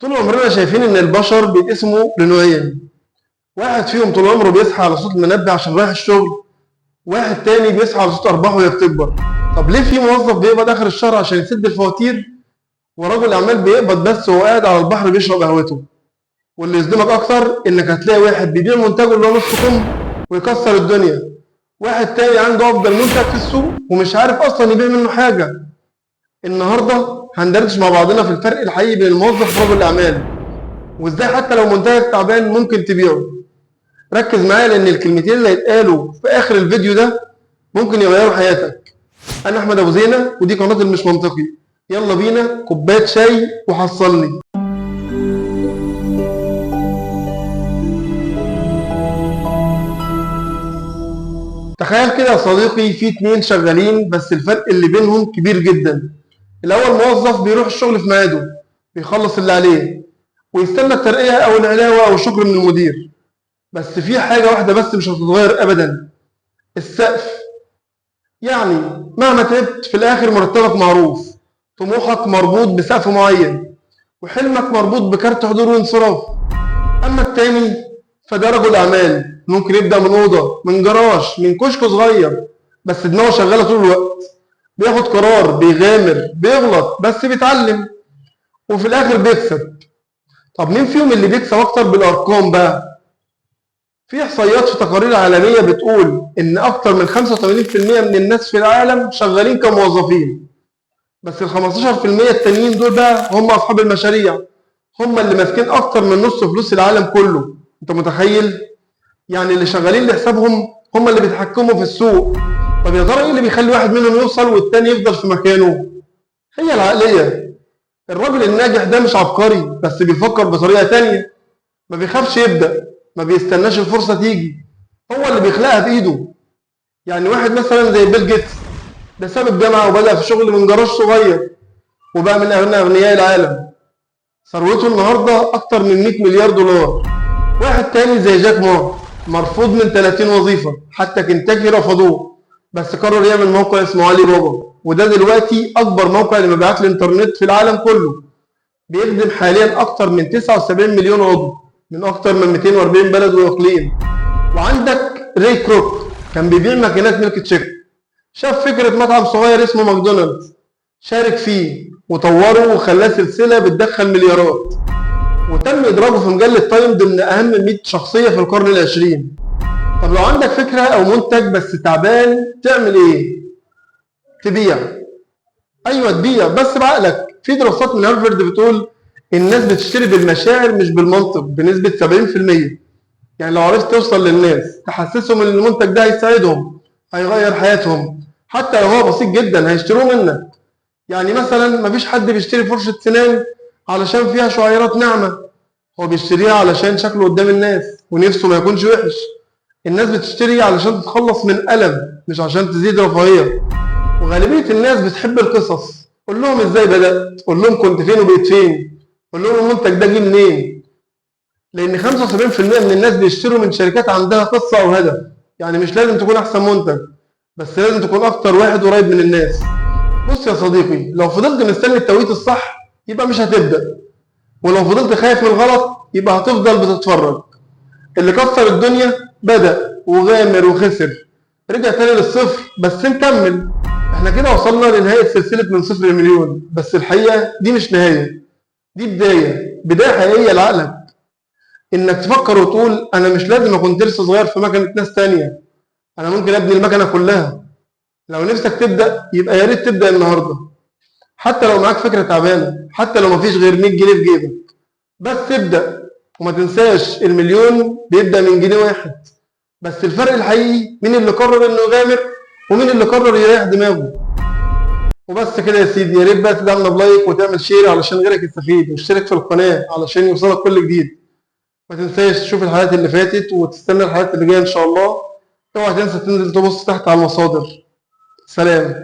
طول عمرنا شايفين ان البشر بيتقسموا لنوعين، واحد فيهم طول عمره بيصحى على صوت المنبه عشان رايح الشغل، واحد تاني بيصحى على صوت ارباحه وهي بتكبر. طب ليه في موظف بيقبض اخر الشهر عشان يسد الفواتير، ورجل اعمال بيقبض بس وهو قاعد على البحر بيشرب قهوته؟ واللي يصدمك اكتر انك هتلاقي واحد بيبيع منتجه اللي هو نص كم ويكسر الدنيا، واحد تاني عنده افضل منتج في السوق ومش عارف اصلا يبيع منه حاجة. النهارده هندردش مع بعضنا في الفرق الحقيقي بين الموظف ورجل الاعمال، وازاي حتى لو منتجك تعبان ممكن تبيعه. ركز معايا لان الكلمتين اللي هيتقالوا في اخر الفيديو ده ممكن يغيروا حياتك. انا احمد ابو زينة ودي قناة المش منطقي. يلا بينا كوباية شاي وحصلني. تخيل كده يا صديقي، في اتنين شغالين بس الفرق اللي بينهم كبير جدا. الاول موظف بيروح الشغل في ميعاده، بيخلص اللي عليه ويستنى الترقية او العلاوة او الشكر من المدير. بس في حاجة واحدة بس مش هتتغير ابدا، السقف. يعني مهما تعبت في الاخر مرتبك معروف، طموحك مربوط بسقف معين، وحلمك مربوط بكارت حضور وانصراف. اما التاني فده رجل اعمال، ممكن يبدأ من اوضة، من جراج، من كشك صغير، بس دماغه شغالة طول الوقت، بياخد قرار، بيغامر، بيغلط، بس بيتعلم، وفي الاخر بيكسب. طب مين فيهم اللي بيكسب اكتر بالارقام بقى؟ في احصائيات في تقارير عالمية بتقول ان اكتر من 85% من الناس في العالم شغالين كموظفين، بس ال 15% التانيين دول بقى هم اصحاب المشاريع، هم اللي ماسكين اكتر من نص فلوس العالم كله. انت متخيل؟ يعني اللي شغالين لحسابهم هم اللي بيتحكموا في السوق. طب يا ترى ايه اللي بيخلي واحد منهم يوصل والتاني يفضل في مكانه؟ هي العقلية. الراجل الناجح ده مش عبقري، بس بيفكر بطريقة تانية، ما بيخافش يبدأ، ما بيستناش الفرصة تيجي، هو اللي بيخلقها بإيده. يعني واحد مثلا زي بيل جيتس، ده ساب الجامعة وبدأ في شغل من جراج صغير وبقى من أغنى أغنياء العالم، ثروته النهاردة أكتر من 100 مليار دولار. واحد تاني زي جاك ما، مرفوض من 30 وظيفة، حتى كنتاكي رفضوه، بس قرر يعمل موقع اسمه علي بابا، وده دلوقتي أكبر موقع لمبيعات الإنترنت في العالم كله، بيخدم حاليا أكتر من 79 مليون عضو من أكتر من 240 بلد وإقليم. وعندك ري كروك، كان بيبيع ماكينات ميلك تشيك، شاف فكرة مطعم صغير اسمه ماكدونالدز، شارك فيه وطوره وخلاه سلسلة بتدخل مليارات، وتم إدراجه في مجلة تايم ضمن أهم 100 شخصية في القرن العشرين. طب لو عندك فكرة أو منتج بس تعبان تعمل إيه؟ تبيع. أيوة تبيع، بس بعقلك. في دراسات من هارفارد بتقول الناس بتشتري بالمشاعر مش بالمنطق بنسبة 70%. يعني لو عرفت توصل للناس تحسسهم إن المنتج ده هيساعدهم، هيغير حياتهم، حتى لو هو بسيط جدا هيشتروه منك. يعني مثلا مفيش حد بيشتري فرشة سنان علشان فيها شعيرات ناعمة، هو بيشتريها علشان شكله قدام الناس ونفسه ما يكونش وحش. الناس بتشتري علشان تتخلص من ألم، مش عشان تزيد رفاهية. وغالبية الناس بتحب القصص. قول لهم ازاي بدأت، قول لهم كنت فين وبقيت فين، قول لهم المنتج ده جه منين. لأن 75% من الناس بيشتروا من شركات عندها قصة أو هدف. يعني مش لازم تكون أحسن منتج، بس لازم تكون أكتر واحد قريب من الناس. بص يا صديقي، لو فضلت مستني التوقيت الصح يبقى مش هتبدأ، ولو فضلت خايف من الغلط يبقى هتفضل بتتفرج. اللي كسر الدنيا بدأ وغامر وخسر، رجع تاني للصفر بس نكمل. احنا كده وصلنا لنهاية سلسلة من صفر لمليون، بس الحقيقة دي مش نهاية، دي بداية، بداية حقيقية لعقلك، انك تفكر وتقول انا مش لازم اكون ترس صغير في مكنة ناس تانية، انا ممكن ابني المكنة كلها. لو نفسك تبدأ يبقى يا ريت تبدأ النهاردة، حتى لو معاك فكرة تعبانة، حتى لو مفيش غير 100 جنيه في جيبك، بس ابدأ. وما تنساش المليون بيبدأ من جنيه واحد، بس الفرق الحقيقي مين اللي قرر انه يغامر ومين اللي قرر يريح دماغه. وبس كده يا سيدي، يا ريت بقى تدعمنا ب like وتعمل share علشان غيرك يستفيد، واشترك في القناة علشان يوصلك كل جديد. ما تنساش تشوف الحلقات اللي فاتت وتستنى الحلقات اللي جاية ان شاء الله. اوعى تنسى تنزل تبص تحت على المصادر. سلام.